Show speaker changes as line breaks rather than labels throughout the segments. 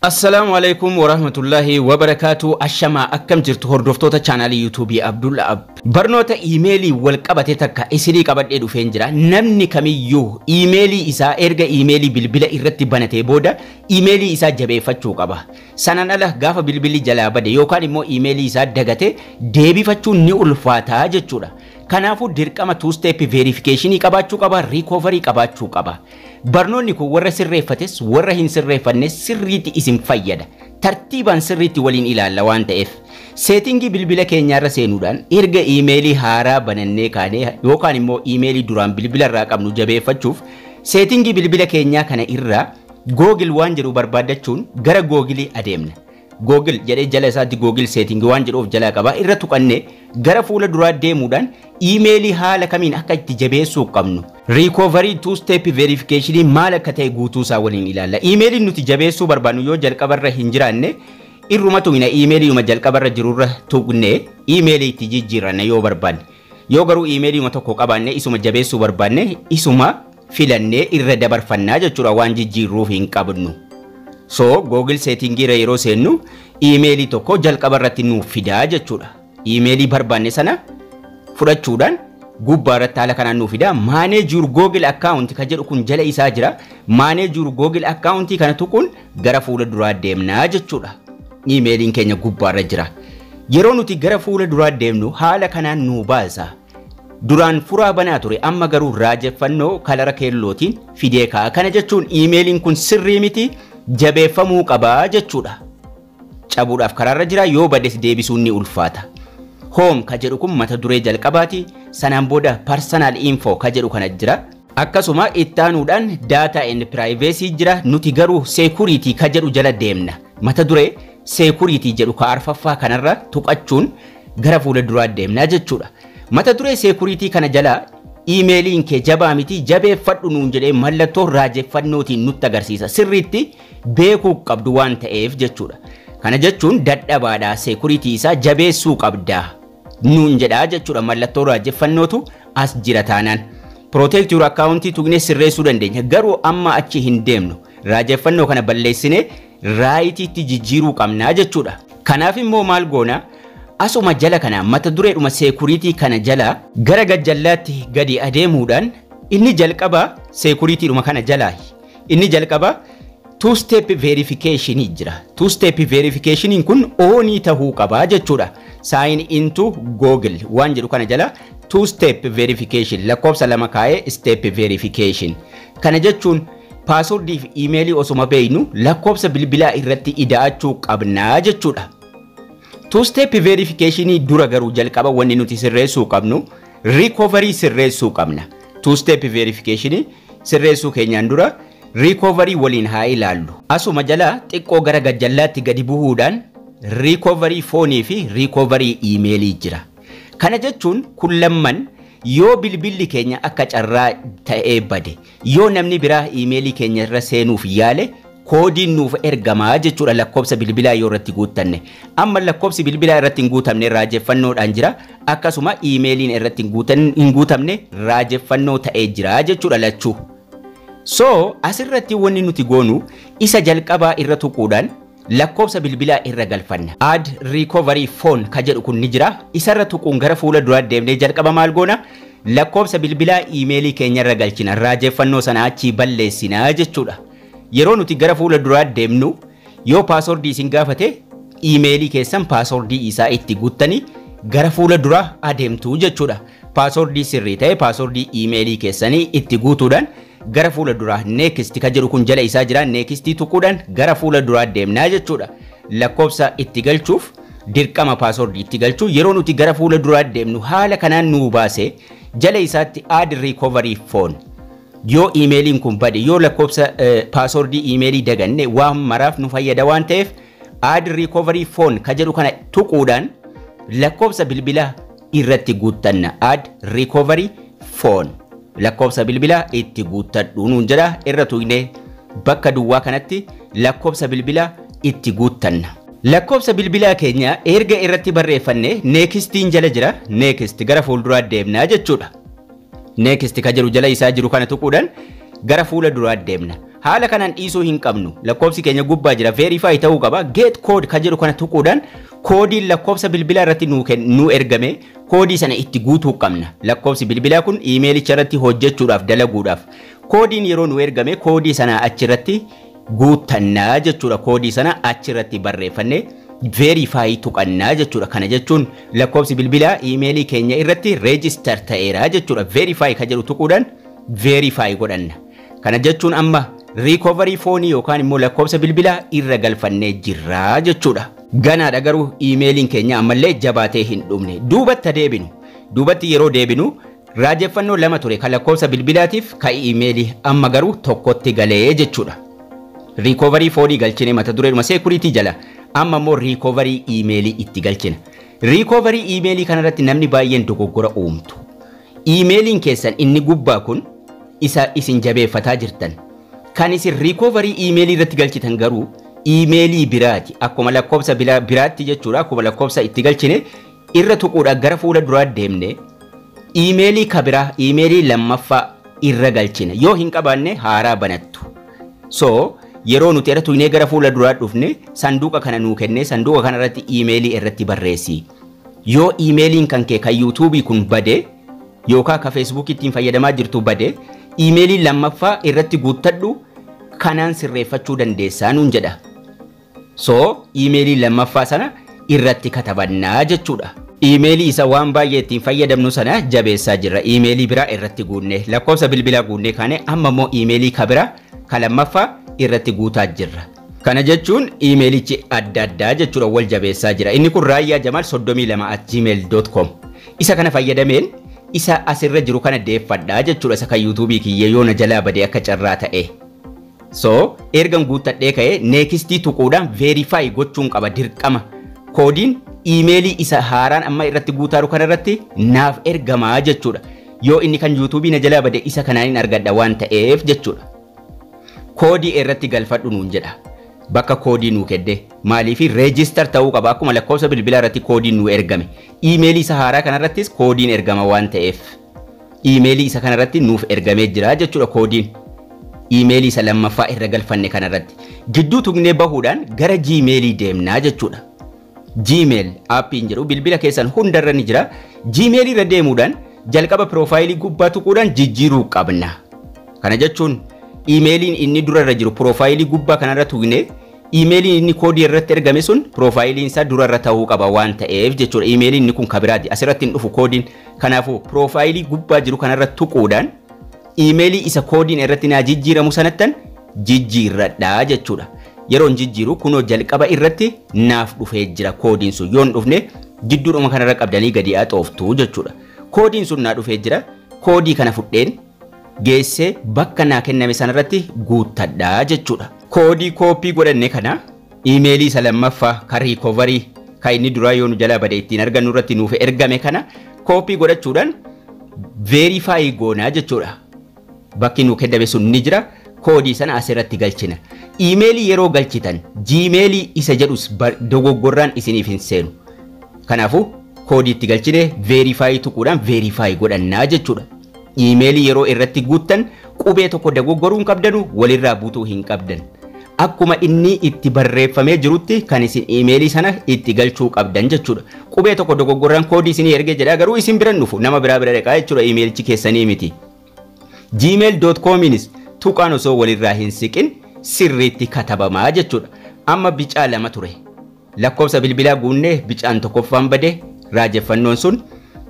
Assalaamu alaikum warahmatullahi wabarakaatu. Ashamaa, akkam jirtu hordoftoota chaanaalii yuutuubii Abdulla Ab? Barnoota iimeelii wal qabate takka isinii qabadhee dhufeen jira. Namni kamiyyuu iimeelii isaa erga iimeelii bilbila irratti banatee booda iimeelii isaa jabeeffachuu qaba. Sanaan ala gaafa bilbilli jalaa bade yookaan immoo iimeelii isaa dagate deebifachuun ni ulfaataa jechuudha. Kanaafuu dirqama two step verification qabaachuu qaba, recovery qabaachuu qaba. Barnoonni kun warra sirreeffates warra hin sirreeffannes sirriitti isin fayyada. Tartiibaan sirriitti waliin ilaalla waan ta'eef. Setting bilbila keenyaarra seenuudhaan erga iimeelii haaraa banannee kaanee yookaan immoo iimeelii duraan bilbila irraa qabnu jabeeffachuuf, setting bilbila keenyaa kana irraa Google waan jedhu barbaaddachuun gara Googilii adeemna. Google jedhee jala isaatti Google setting waan jedhuuf jalaa qaba. Irra tuqannee gara fuula duraa deemuudhaan iimeelii haala kamiin akka itti jabeessuu qabnu, recovery two step verification maal akka ta'e guutuu isaa waliin ilaalla. Iimeeliin nuti jabeessuu barbaannu yoo jalqabarra hin jiraanne, irruma tuqna. Iimeeliima jalqabarra jirurra tuqnee iimeelii itti jijjiiranna yoo barbaanne. Yoo garuu iimeeliima tokko qabaanne isuma jabeessuu barbaanne, isuma filannee irra dabarfannaa jechuudha, waan jijjiirruuf hin qabnu. So Google setting irra yeroo seennu iimeelii tokko jalqaba irratti nuuf fidaa jechuudha. Iimeelii barbaanne sana fudhachuudhaan gubbaa irratti haala kanaan nuuf fidaa. Manage your Google account ka jedhu kun jala isaa jira. Manage your Google account kana tuquun gara fuula duraa deemnaa jechuudha. Iimeeliin keenya gubbaa irra jira. Yeroo nuti gara fuula duraa deemnu haala kanaan nuu baasa. Duraan furaa banaa ture, amma garuu raajeffannoo color keellootiin fidee kaa'a. Kana jechuun iimeeliin kun sirrii miti, jabeeffamuu qabaa jechuudha. Cabuudhaaf karaarra jira, yoo bades deebisuun ni ulfaata. Home ka jedhu kun mata duree jalqabaati. Sanaan booda personal info ka jedhu kana jira. Akkasuma ittaanuudhaan data and privacy jira. Nuti garuu security ka jedhu jala deemna. Mata duree security jedhu ka arfaffaa kanarra tuqachuun gara fuula duraa deemna jechuudha. Mata duree security kana jala iimeeliin kee jabaa miti, jabeeffadhu nuun jedhee mallattoo raajeffannootiin nutti agarsiisa. Sirriitti beekuu qabdu waan ta'eef jechuudha. Kana jechuun dadhabaadha, security isaa jabeessuu qabda nuun jedhaa jechuudha, mallattoo raajeffannootu as jira taanaan. Protect your account tuqnee sirreessuu dandeenya, garuu amma achi hin deemnu. Raajeffannoo kana balleessinee rightiitti jijjiiruu qabnaa jechuudha. Kanaaf immoo maal goona? Asuma jala kana, mata dureedhuma security kana jala gara gajjallaatti gadi adeemuudhaan inni jalqaba securitydhuma kana jalaa inni jalqaba two step verification jira. Two step verification kun on tahuu qabaa jechuudha. Sign into Google waan jedhu kana jala two step verification lakkoofsa 2 kaa'ee step verification. Kana jechuun passwordii fi iimeelii osuma beeynu lakkoofsa bilbilaa irratti ida'achuu qabnaa jechuudha. Two step verification dura garuu jalqaba wanni nuti sirreessuu qabnu recovery sirreessuu qabna. Two step verification sirreessuu keenyaan dura recovery waliin haa ilaallu. Asuma jala xiqqoo gara gajjallaatti gadi bu'uudhaan recovery phone fi recovery emailii jira. Kana jechuun kun lamman yoo bilbilli keenya akka carraa ta'ee bade, yoo namni biraa iimeelii keenya irra seenuuf yaale, koodiin nuuf ergamaa jechuudha, lakkoofsa bilbilaa yoo irratti guuttanne. Amma lakkoofsi bilbilaa irratti hin guutamne raajeffannoodhaan jira. Akkasuma iimeeliin irratti hin guutamne raajeffannoo ta'ee jira jechuudha lachuu. So asirratti wanni nuti goonu isa jalqabaa irra tuquudhaan lakkoofsa bilbilaa irra galfanna. Add recovery phone ka jedhu kun ni jira. Isarra tuquun gara fuula duraa deemnee jalqaba maal goona? Lakkoofsa bilbilaa iimeelii keenya irra galchina. Raajeffannoo sana achii balleessinaa jechuudha. Yeroo nuti gara fuula duraa deemnu yoo passwordii isin gaafate, iimeelii keessan passwordii isaa itti guuttanii gara fuula duraa adeemtu jechuudha. Passwordii sirrii ta'e passwordii iimeelii keessanii itti guutuudhaan gara fuula duraa next ka jedhu kun jala isaa jira, next tuquudhaan gara fuula duraa deemnaa jechuudha. Lakkoofsa itti galchuuf dirqama passwordii itti galchuu. Yeroo nuti gara fuula duraa deemnu haala kanaan nuu baase. Jala isaatti add recovery phone, yoo iimeeliin kun bade, yoo lakkoofsa passwordii iimeelii daganne, waan maraaf nu fayyada waan ta'eef, add recovery phone ka jedhu kana tuquudhaan lakkoofsa bilbilaa irratti guuttanna. Add recovery phone, lakkoofsa bilbilaa itti guuttadhu nuun jedha. Irra tuqnee bakka duwwaa kanatti lakkoofsa bilbilaa itti guuttanna. Lakkoofsa bilbilaa keenya erga irratti barreeffanne nextiin jala jira, next gara fuulduraa deemnaa jechuudha. Next ka jedhu jala isaa jiru kana tuquudhaan gara fuula duraa deemna. Haala kanaan dhiisuu hin qabnu. Lakkoofsi keenya gubbaa jira. Verify ta'uu qaba. Get code ka jedhu kana tuquudhaan koodiin lakkoofsa bilbilaa irratti nu ergame, koodii sana itti guutuu qabna. Lakkoofsi bilbilaa kun iimeelicha irratti hojjechuudhaaf, dalaguudhaaf. Koodiin yeroo nu ergame koodii sana achirratti guuttannaa jechuudha. Koodii sana achirratti barreeffannee verify tuqannaa jechuudha. Kana jechuun lakkoofsi bilbilaa iimeelii keenya irratti register ta'eera jechuudha. Verify ka jedhu tuquudhaan verify godhanna. Kana jechuun amma recovery phone yookaan immoo lakkoofsa bilbilaa irra galfannee jirra jechuudha. Ganaadha garuu iimeeliin keenya ammallee jabaatee hin dhumne. Duubatti deebinu. Duubatti yeroo deebinu raajeffannoo lama ture, kan lakkoofsa bilbilaatiif kan iimeelii, amma garuu tokkotti galee jechuudha. Recovery phone galchine mata dureedhuma security jala, amma immoo recovery iimeelii itti galchina. Recovery iimeelii kanarratti namni baay'een dogoggora uumtu. Iimeeliin keessan inni gubbaa kun isa isin jabeeffataa jirtan. Kan isin recovery iimeelii irratti galchitan garuu iimeelii biraati. Akkuma lakkoofsa biraatti jechuudha. Akkuma lakkoofsa itti galchine irra tuquudhaan gara fuula duraa deemne iimeelii kabiraa, iimeelii lammaffaa irra galchina. Yoo hin qabaanne haaraa banattu. So yeroo nuti irra tuqnee gara fuula duraa dhufne sanduuqa kana nuu kenne, sanduuqa kana irratti iimeelii irratti barreessi. Yoo iimeeliin kan kee kan yuutuubii kun bade yookaan ka feesbuukii ittiin fayyadamaa jirtu bade, iimeelii lammaffaa irratti guuttadhu, kanaan sirreeffachuu dandeessaa nuun jedha. So iimeelii lammaffaa sana irratti katabannaa jechuudha. Iimeelii isa waan baay'ee ittiin fayyadamnu sana jabeessaa jirra. Iimeelii biraa irratti guunne, lakkoofsa bilbilaa guunnee kaane, amma immoo iimeelii ka biraa ka lammaffaa irratti guutaa jirra. Kana jechuun iimeelichi adda addaa jechuudha, wal jabeessaa jira. Inni kun raayyaa jamaal 32@gmail.com. Isa kana fayyadameen isa asirra jiru kana deeffadhaa jechuudha. Isa kan yuutuubii kiyyee yoo na jalaa badee akka carraa ta'e. So ergan guuttadhee ka'ee next tuquudhaan verify gochuun qaba dirqama. Koodiin iimeelii isa haaraan amma irratti guutaaru kanarratti naaf ergamaa jechuudha. Yoo inni kan yuutuubii na jalaa bade isa kanaan hin argadha waan ta'eef jechuudha. Koodii irratti galfadhu nuun jedha. Bakka koodii nuu kenne maaliif register ta'uu qaba, akkuma lakkoofsa bilbilaa irratti koodiin nuu ergame. Iimeelii isa haaraa kanarrattis koodiin ergama waan ta'eef. Iimeelii isa kanarratti nuuf ergamee jira jechuudha koodiin. Iimeelii isa lammaffaa irra galfanne kanarratti. Gidduu tuqnee bahuudhaan gara Gmailii deemnaa jechuudha. Gmail aappiin jedhu bilbila keessan hundarra ni jira. Gmail irra deemuudhaan jalqaba piroofaayilii gubbaa tuquudhaan jijjiiruu qabna. Kana jechuun iimeeliin inni durarra jiru piroofaayilii gubbaa kanarra tuqnee iimeeliin inni koodii irratti ergame sun piroofaayiliin isaa durarra ta'uu qaba waan ta'eef jechuudha. Iimeeliin inni kun kabiraati. Asirratti hin dhufu koodiin. Kanaafuu piroofaayilii gubbaa jiru kanarra tuquudhaan iimeelii isa koodiin irratti naa jijjiiramu sanattan jijjiirradhaa jechuudha. Yeroon jijjiiru kunoo jalqaba irratti naaf dhufee jira koodiin sun. Yoon dhufne jidduudhuma kanarra qabdanii gadi xooftuu jechuudha. Koodiin sun naa dhufee jira. Koodii kana fudheen geessee bakka naa kenname sanarratti guuttadhaa jechuudha. Koodii kooppii godhanne kana iimeelii isa lammaffaa kan recovery kan inni duraa yoo nu jalaa bade ittiin argannu irratti nuuf ergame kana kooppii godhachuudhaan verify goonaa jechuudha. Bakki nuu kenname sun ni jira. Koodii sana asirratti galchina. Iimeelii yeroo galchitan Gmailii isa jedhus dogoggorraan isiniif hin seenu. Kanaafuu koodii itti galchine verify tuquudhaan verify godhannaa jechuudha. Iimeelii yeroo irratti guuttan qubee tokko dogoggoruu hin qabdanu, walirraa buutuu hin qabdan. Akkuma inni itti barreeffamee jirutti kan isin iimeelii sana itti galchuu qabdan jechuudha. Qubee tokko dogoggorraan koodii isinii ergee jedha, garuu isin biran dhufu, nama biraa bira dhaqaa jechuudha, iimeelichi keessanii miti. gmail.cominis tuqaan osoo walirraa hin siqin sirriitti katabamaa jechuudha. Amma bicaa lama ture. Lakkoofsa bilbilaa guunnee bicaan tokkoffaan bade raajeffannoon sun,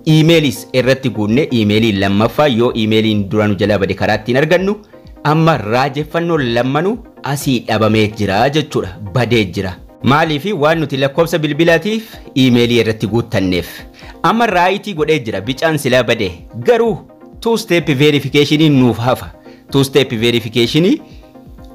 iimeelis irratti guunnee iimeelii lammaffaa yoo iimeeliin dura nu jalaa bade karaa ittiin argannu, amma raajeffannoon lammanuu asii dhabamee jira jechuudha, badee jira. Maaliif? Waan nuti lakkoofsa bilbilaatiif iimeelii irratti guuttanneef. Amma right godhee jira bicaan silaa bade, garuu two step verification nuuf hafa. Two step verification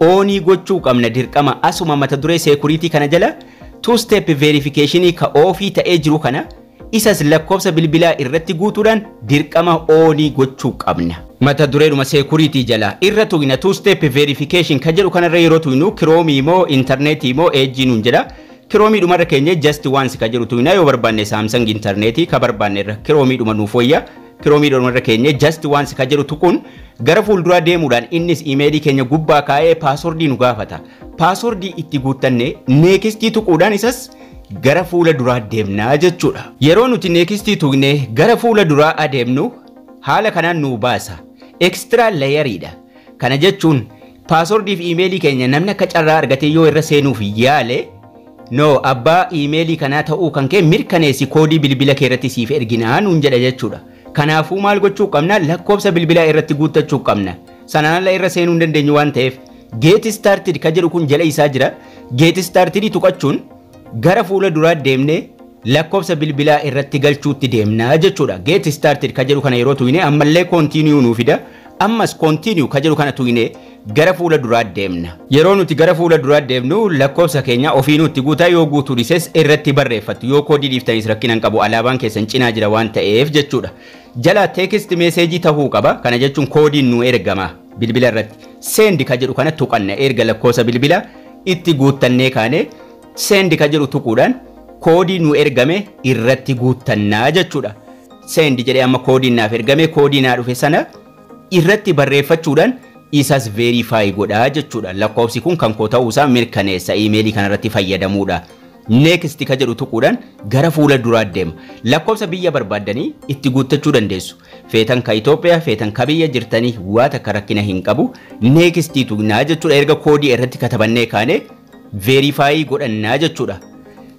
on gochuu qabna dirqama. Asuma mata duree security kana jala two step verification ka off ta'ee jiru kana isas lakkoofsa bilbilaa irratti guutuudhaan dirqama on gochuu qabna. Mata dureedhuma security jala irra tuqna. Two step verification ka jedhu kanarra yeroo tuqnu Chromeii moo intarneetii moo Edgeii nuun jedha. Chromeii dhumarra keenya just once ka jedhu tuqna. Yoo barbaanne Samsung intarneetii ka barbaanne irra, Chromeii dhuma nuuf wayya. Chrome irra keenye "just once" ka jedhu tuquun gara fuulduraa deemuudhaan innis iimeelii keenya gubbaa kaa'ee passwordii nu gaafata. Passwordii itti guuttanne nextii tuquudhaan isas gara fuula duraa deemnaa jechuudha. Yeroo nuti nextii tuqne gara fuula duraa adeemnu, haala kanaan nu baasa. Extra layeriidha. Kana jechuun passwordii fi iimeelii keenya namni akka carraa argatee yoo irra seenuuf yaale, "No, abbaa iimeelii kanaa ta'uu kan kee mirkaneessi, koodii bilbila kee irratti siif erginaa," nuun jedha jechuudha. Kanaafuu maal gochuu qabna? Lakkoofsa bilbilaa irratti guuttachuu qabna. Sanaan ala irra seenuu hin dandeenyu waan ta'eef, "get started" ka jedhu kun jala isaa jira. "Get started" tuqachuun gara fuula duraa deemnee lakkoofsa bilbilaa irratti galchuutti deemnaa jechuudha. "Get started" ka jedhu kana yeroo tuqne ammallee "continue" nuu fida. Ammas "continue" ka jedhu kana tuqne gara fuula duraa deemna. Yeroo nuti gara fuula duraa deemnu, lakkoofsa keenya ofii nutti guutaa, yoo guutuu dhises irratti barreeffattu, yoo koodii dhiiftanis rakkina hin qabu, alaabaan keessan cinaa jira waan ta'eef jechuudha. Jala text message tahuu qaba. Kana jechuun koodiin nu ergama bilbila irratti. "Send" ka jedhu kana tuqanna. Erga lakkoofsa bilbila itti guuttannee kaane, "send" ka jedhu tuquudhaan koodii nu ergame irratti guuttannaa jechuudha. "Send" jedhee amma koodiin naaf ergame, koodii naa dhufe sana irratti barreeffachuudhaan isas verify godhaa jechuudha. Lakkoofsi kun kan koo ta'uusaa mirkaneessa iimeelii kanarratti fayyadamuudha. "Next" ka jedhu tuquudhaan gara fuula duraa deema. Lakkoofsa biyya barbaaddanii itti guuttachuu dandeessu. Feetan ka Itoophiyaa, feetan ka biyya jirtanii, waa takka rakkina hin qabu. "Next" tuqnaa jechuudha. Erga koodii irratti katabannee kaane verify godhannaa jechuudha.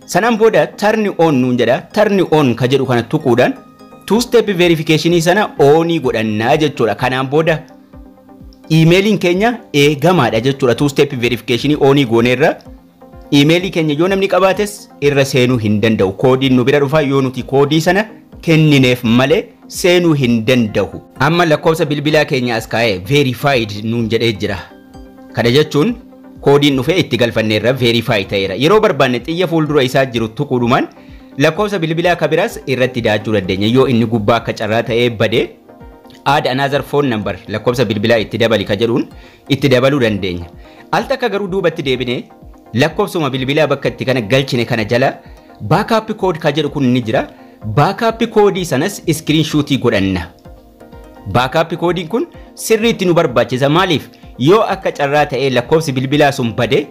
Sanaan booda "turn on" nuun jedha. "Turn on" ka jedhu kana tuquudhaan two step verification sana onii godhannaa jechuudha. Kanaan booda iimeeliin keenya eegamaadha jechuudha. Two step verification onii gooneerra, iimeelii keenya yoo namni qabaates irra seenuu hin danda'u. Koodiin nu bira dhufa, yoo nuti koodii sana kennineef malee seenuu hin danda'u. Amma lakkoofsa bilbilaa keenya as kaa'ee "verified" nuun jedhee jira. Kana jechuun koodiin dhufee itti galfanneerra, verify ta'eera. Yeroo barbaanne xiyya fuuldura isaa jiru tuquudhumaan lakkoofsa bilbilaa ka biraas irratti daachuu dandeenya. Yoo inni gubbaa akka carraa ta'ee badee, "add another phone number", lakkoofsa bilbilaa itti dabali ka jedhuun itti dabaluu dandeenya. Al takka garuu duubatti deebinee lakkoofsuma bilbilaa bakka itti kana galchine kana jala "backup code" ka jedhu kun ni jira. Backup koodii sanas screenshotii godhanna. Backup koodiin kun sirriitti nu barbaachisa. Maaliif? Yoo akka carraa ta'ee lakkoofsi bilbilaa sun bade,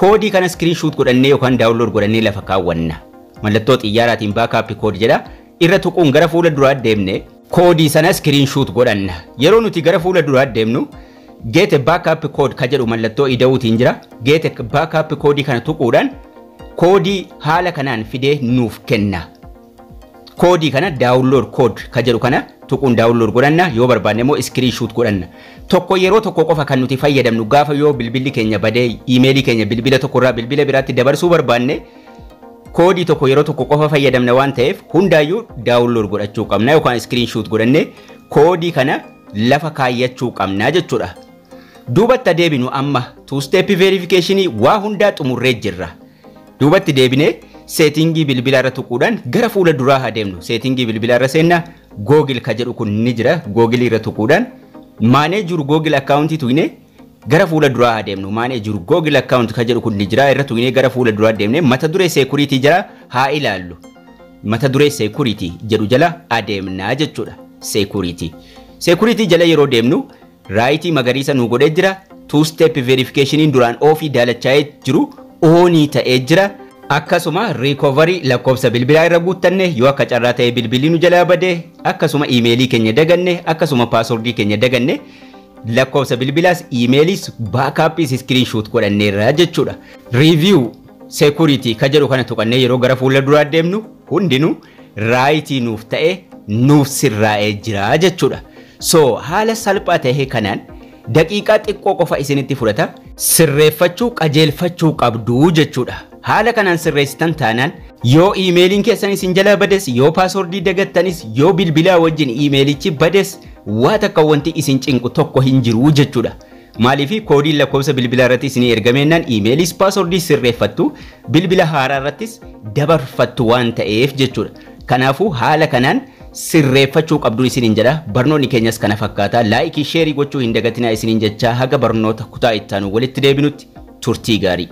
koodii kana screenshot godhannee yookaan download godhannee lafa kaawwanna. Mallattoo xiyyaaraatiin "backup code" jedha. Irra tuquun gara fuula duraa deemne, koodii sana screenshot godhanna. Yeroo nuti gara fuula duraa deemnu, "get backup code" ka jedhu mallattoo ida'uutiin jira. "Get backup koodii" kana tuquudhaan koodii haala kanaan fidee nuuf kenna. Koodii kana "download code" ka jedhu kana tuquun download godhanna, yoo barbaanne immoo screenshot godhanna. Tokko yeroo tokko qofa kan nuti fayyadamnu, gaafa yoo bilbilli keenya badee iimeelii keenya bilbila tokkorraa bilbila biraatti dabarsuu barbaanne, koodii tokko yeroo tokko qofa fayyadamna waan ta'eef, hundaayyuu download godhachuu qabna yookaan screenshot godhannee koodii kana lafa kaayyachuu qabna jechuudha. Duubatti adeebinu, amma two step verification waa hundaa xumurree jirra. Duubatti deebinee settingii bilbilaa irra tuquudhaan gara fuula duraa adeemnu. Settingii bilbilaa irra seenna, "Google" ka jedhu kun ni jira. Google irra tuquudhaan "manage your Google account" tuqnee gara fuula duraa adeemnu. "Manage your Google account" ka jedhu kun ni jira. Irra tuqnee gara fuula duraa deemnee mata duree "security" jala haa ilaallu. Mata duree "security" jedhu jala adeemnaa jechuudha. Security. Security jala yeroo deemnu, rightii magariisa nu godhee jira. Two step verification duraan offii daalachaa'ee jiru onii ta'ee jira. Akkasuma recovery lakkoofsa bilbilaa irra guuttanne, yoo akka carraa ta'e bilbilli nu jalaa bade, akkasuma iimeelii keenya daganne, akkasuma passwordii keenya daganne, lakkoofsa bilbilaas iimeeliis backupiis screenshot godhanneerra jechuudha. "Review security" ka jedhu kana tuqannee yeroo gara fuula duraa deemnu, hundinuu rightii nuuf ta'e, nuuf sirraa'ee jira jechuudha. So haala salphaa ta'e kanaan daqiiqaa xiqqoo qofa isinitti fudhata, sirreeffachuu qajeelfachuu qabdu jechuudha. Haala kanaan sirreessitan taanaan, yoo iimeeliin keessan isin jalaa bades, yoo passwordii dagattanis, yoo bilbilaa wajjin iimeelichi bades, waa takka wanti isin cinqu tokko hin jiru jechuudha. Maaliif? Koodiin lakkoofsa bilbilaa irratti isinii ergameennaan iimeelis passwordii sirreeffattu, bilbila haaraa irrattis dabarfattu waan ta'eef jechuudha. Kanaafuu haala kanaan sirreeffachuu qabdu isiniin jedha. Barnoonni keenyas kana fakkaata. Likeii, shareii gochuu hin dagatinaa isiniin jechaa, haga barnoota kutaa ittaanu walitti deebinutti turtii gaarii.